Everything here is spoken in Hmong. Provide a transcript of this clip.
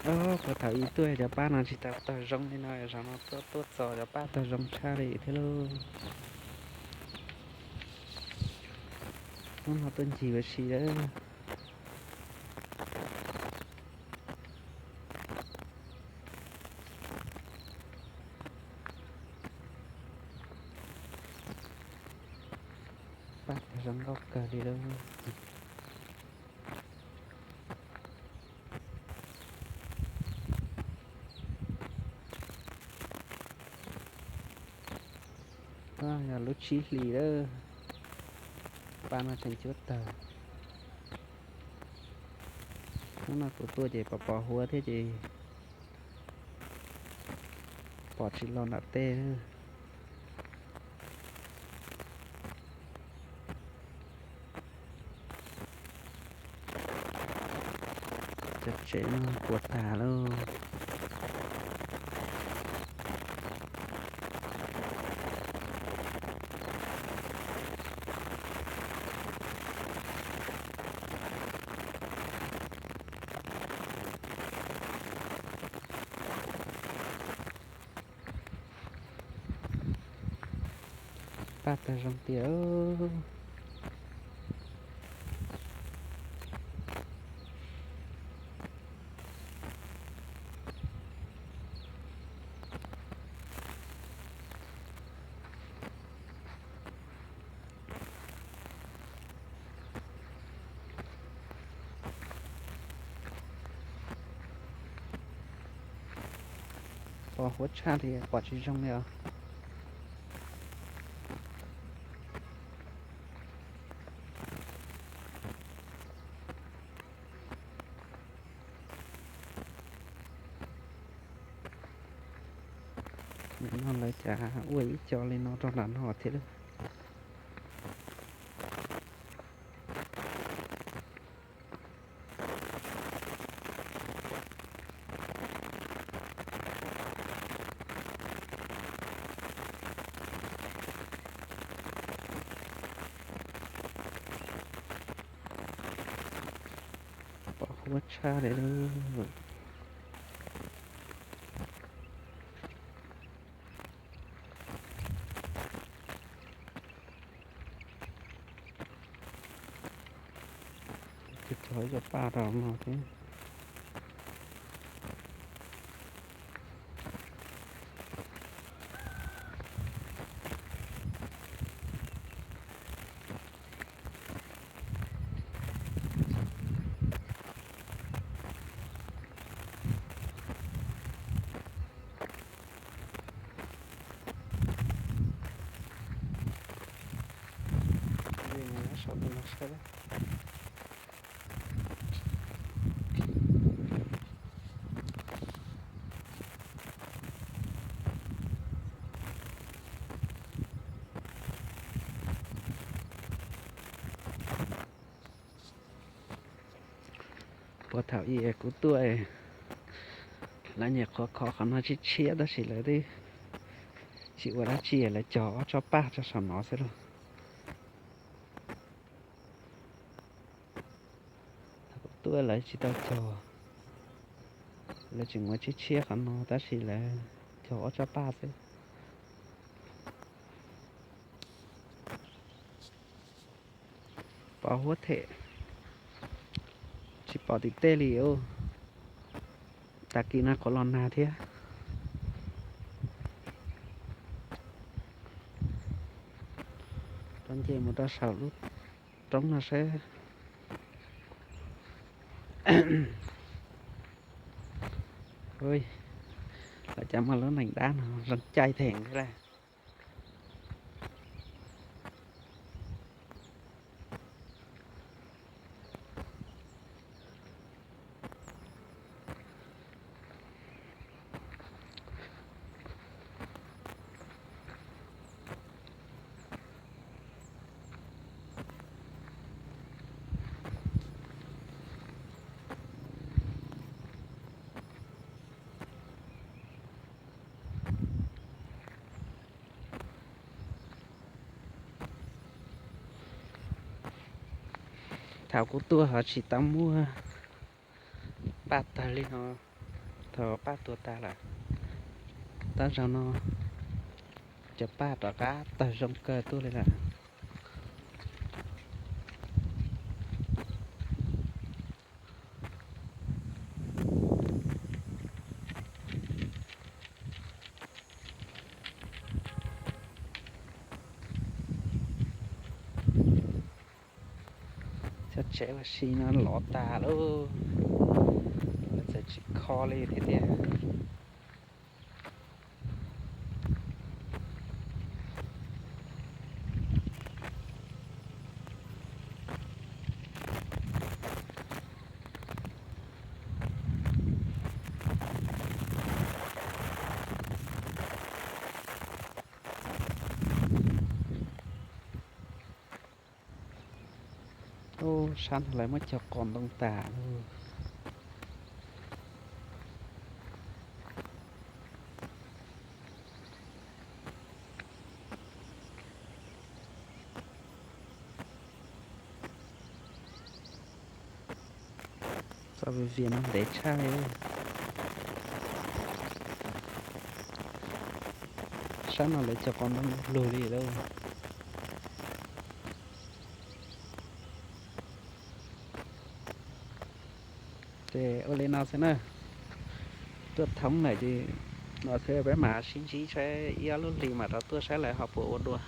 Puag thaum ub tuaj cov paj no tsis tau tawg zoo li no, zaum no tuaj tuaj txog cov paj tawg zoo tshaj li thiab lauj. Hnub no tuaj ncig ua si lawm. Paj tawg zoo nkauj kawg li lauj. Yog lub tsib hlis lawm, paj no tseem cuab tawg. Hnub no kuv tuaj ces pos pos huab thiab ces pom tsis los nram tej. Cov tsev no puas tag lauj. Paj tawg zoo tiag. Pos huab tshaj li, pom tsis zoo li os. Nim no lawv cas ua ib co li no rau nram no thiab lauj. Pos huab tshaj li lauj. Tsis txog ib co paj rau no thiab. Saum no saib. Puag thaum ub kuv tuaj, lawv nyuam qhuav khov qhov no tshiab tshiab tab sis lawv twb tsis ua dab tsi, lawv cog ob tsob paj rau saum no xwb lauj. Thaum kuv tuaj lawv tsis tau cog, lawv tseem ua tshiab tshiab qhov no tab sis lawv cog ob tsob paj xwb. Pos huab them, tsis pom tim tej li os. Tag kis no qhuav los nag thiab. Rov nce mus rau saum lub roob no seb. Lawv cas muaj lub nees dab no zoo caij theem thiab lauj. Thaum kuv tuaj ho tsis tau muaj paj tawg li no. Thaum paj tuag tas lawm, tab zaug no cov paj rov qab tawg zoo kawg tuaj li lawm. Cov tsev ua si no lov tas lauj, lawv txawm tsis kho li thiab tiag. Ub, sab no lawv muab cog qos ntoo tas lauj. Txoj viv vias no ntev tshaj li. Sab no lawv cog qos ntoo lug li lauj. Ces ua li no xwb na, tuaj thoob lawm ces no xwb, peb mam sib ntsib saib ib ob lub hlis mam rov tuaj saib lawv ho puas ua dua.